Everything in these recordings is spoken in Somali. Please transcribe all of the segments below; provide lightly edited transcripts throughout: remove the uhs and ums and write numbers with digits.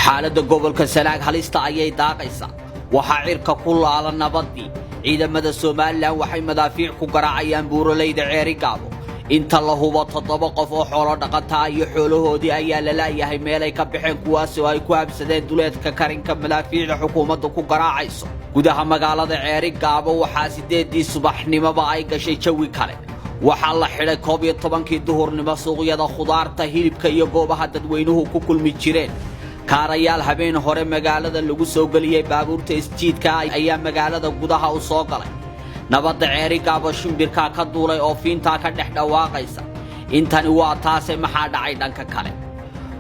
Xaaladda gobolka Sanaag halista ayay daaqaysaa. Waxaa cirka ku laala nabaddii. Ciidamada Somalilan waxay madaafiic ku garaacayaan buuralayda Ceerigaabo. Inta la hubo 7 qof oo xoolo dhaqataa iyo xoolahoodii ayaa la la'yahay meelay ka baxeen, kuwaas oo ay ku habsadeen duleedka karinka madaafiicda xukuumaddu ku garaacayso. Gudaha magaalada Ceerigaabo waxaa 8dii subaxnimoba ay gashay jawi kale. Waxaa la xidhay 11kii duhurnimo suuqyada khudaarta, hilibka iyo goobaha dadweynuhu ku kulmi jireen. Kaarayaal habeen hore magaalada lagu soo geliyey baabuurta isjiidka ayaa magaalada gudaha u soo galay. Nabadda Ceerigaabo shimbirkaa ka duulay oo fiintaa ka dhex dhawaaqaysa. Intani waa taase, maxaa dhacay dhanka kale?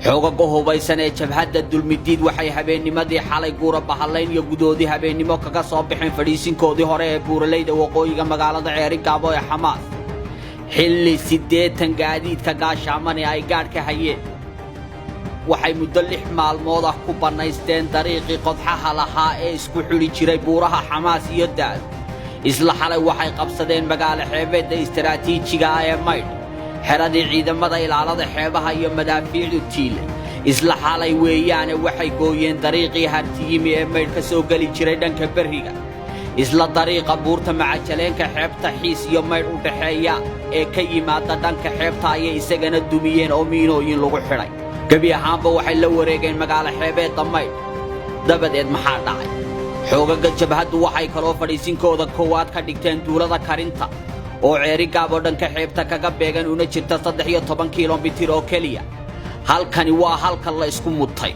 Xoogaga hubaysan ee jabhadda Dulmidiid waxay habeennimadii xalay guura bahallayn iyo gudoodii habeennimo kaga soo baxeen fadhiisinkoodii hore ee buuralayda waqooyiga magaalada Ceerigaabo ee Xamaas, xilli 80 gaadiidka gaashaamane ay gaadh ka hayeen. Waxay muddo 6 maalmood ah ku bannaysteen dariiqii qodxaha lahaa ee isku xidhi jiray buuraha Xamaas iyo Daado. Isla xalay waxay qabsadeen magaalo xeebeedda istaraatiijiga ah ee Maydh, xeradii ciidamada ilaalada xeebaha iyo madaafiicdu tiilay. Isla xalay weeyaane waxay gooyeen dariiqii Hartiyimi ee Maydh ka soo geli jiray dhanka berriga. Isla dariiqa buurta Macajaleenka xeebta Xiis iyo Maydh u dhaxeeya ee ka yimaada dhanka xeebta ayay isagana dumiyeen oo miinooyin lagu xidhay. Gebi ahaanba waxay la wareegeen magaalo xeebeedda Maydh. Dabadeed maxaa dhacay? Xoogaga jabhaddu waxay kaloo fadhiisinkooda koowaad ka dhigteen duulada Karinta oo Ceerigaabo dhanka xeebta kaga beegan, una jirta 13 kilomitir oo keliya. Halkani waa halka la isku mutay.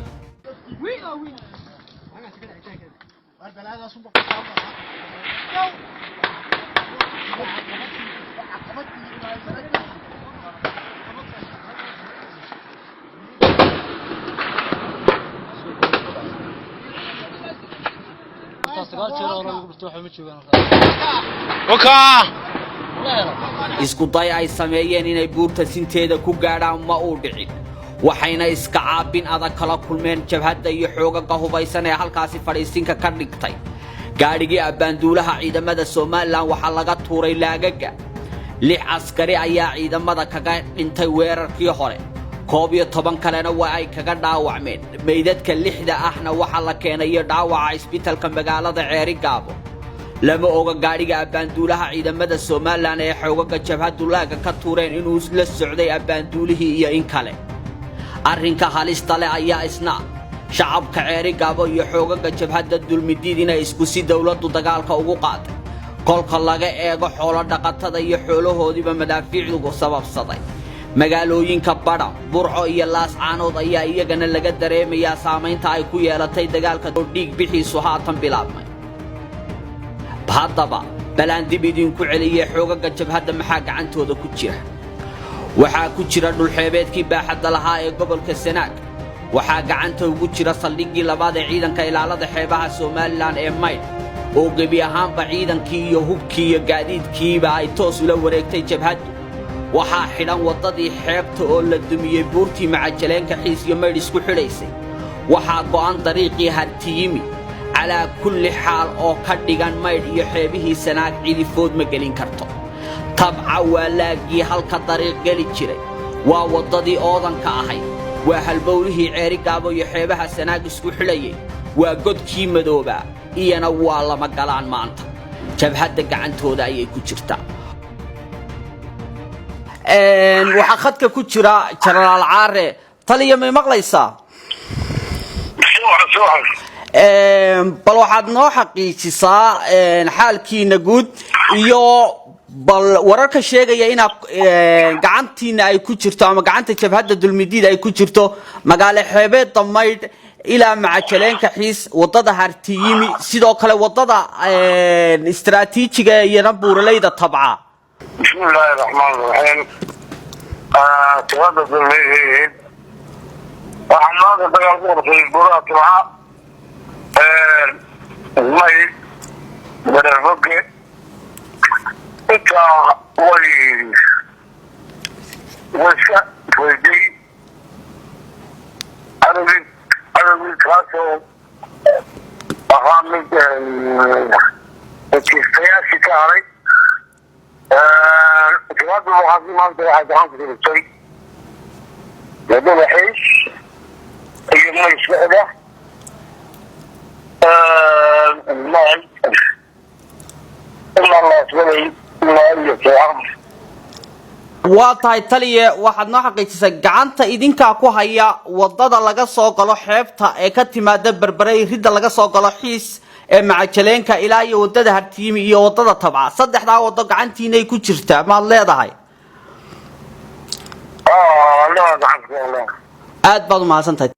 Isku day ay sameeyeen inay buurta sinteeda ku gaadhaan ma uu dhicin, waxayna iska caabin adag kala kulmeen jabhadda iyo xoogaga hubaysan ee halkaasi fadhiisinka ka dhigtay. Gaadhigii abbaanduulaha ciidamada Somalilan waxaa laga tuuray laagaga. 6 askari ayaa ciidamada kaga dhintay weerarkii hore, 11 kalena waa ay kaga dhaawacmeen. Meydadka 6da ahna waxaa la keenayo dhaawaca isbitalka magaalada Ceerigaabo. Lama oga gaadhiga abbaanduulaha ciidamada Somalilan ee xoogaga jabhaddu laaga ka tuureen inuu la socday abbaanduulihii iyo in kale. Arrinka halista leh ayaa isna shacabka Ceerigaabo iyo xoogaga jabhadda Dulmidiid inay isku si dowladdu dagaalka ugu qaaday, kolka laga eego xoolo dhaqatada iyo xoolahoodiiba madaafiicdu sababsaday. Magaalooyinka Badhan, Burco iyo Laascaanood ayaa iyagana laga dareemayaa saamaynta ay ku yeelatay dagaalka oo dhiig bixiisu haatan bilaabmay. Haddaba balaan dib idinku celiyey, xoogaga jabhadda maxaa gacantooda ku jira? Waxaa ku jira dhulxeebeedkii baaxadda lahaa ee gobolka Sanaag. Waxaa gacanta ugu jira saldhiggii labaad ee ciidanka ilaalada xeebaha Somalilan ee Maydh, oo gebi ahaanba ciidankii iyo hubkii iyo gaadiidkiiba ay toos ula wareegtay jabhaddu. Waxaa xidhan waddadii xeebta oo la dumiyey buurtii Macajaleenka Xiis iyo Maydh isku xidhaysay. Waxaa go'an dariiqii Hartiyimi. Calaa kulli xaal oo ka dhigan Maydh iyo xeebihii Sanaag cidifood ma gelin karto. Tabca waa laaggii halka dariiq geli jiray, waa waddadii oodanka ahayd, waa halbowlihii Ceerigaabo iyo xeebaha Sanaag isku xidhayay, waa godkii madoobaa, iyana waa lama galaan. Maanta jabhadda gacantooda ayay ku jirtaa. Waxaa khadka ku jira Jenaraal Caare. Taliya, may maqlaysaa? Bal waxaad noo xaqiijisaa xaalkiina guud iyo bal wararka sheegaya inaad gacantiina ay ku jirto ama gacanta jabhadda Dulmidiid ay ku jirto magaalo xeebeedda Maydh ilaa Macajaleenka Xiis, wadada Hartiyimi, sidoo kale wadada istaraatiijiga iyana buuralayda Tabca. Bismillaahi raxmaan raxiim. Jabhadda Dulmidiid waxaa maanta dagaal ku qabtay buuraha Tabca, Maydh, Gareerfoge. Intaa way iska weyday cadowgii, kaasoo ahaa mid wakiistayaashii ka haray. Jabhaddu waxaa maanta waxay gacan ku dhigtay wadada Xiis iyo Maydh socda. Ilaa Laasgalay ilaa iyo Seexan. Waa tahay taliye, waxaad noo xaqiijisay gacanta idinkaa ku haya wadada laga soo galo xeebta ee ka timaada Berbere, ridda laga soo galo Xiis ee Macajaleenka ilaa iyo wadada Hartiimi iyo wadada Tabca. Saddexdaa wado gacantiinay ku jirtaa maad leedahay? Aa, gacanta. Aad baad umahadsan tahay.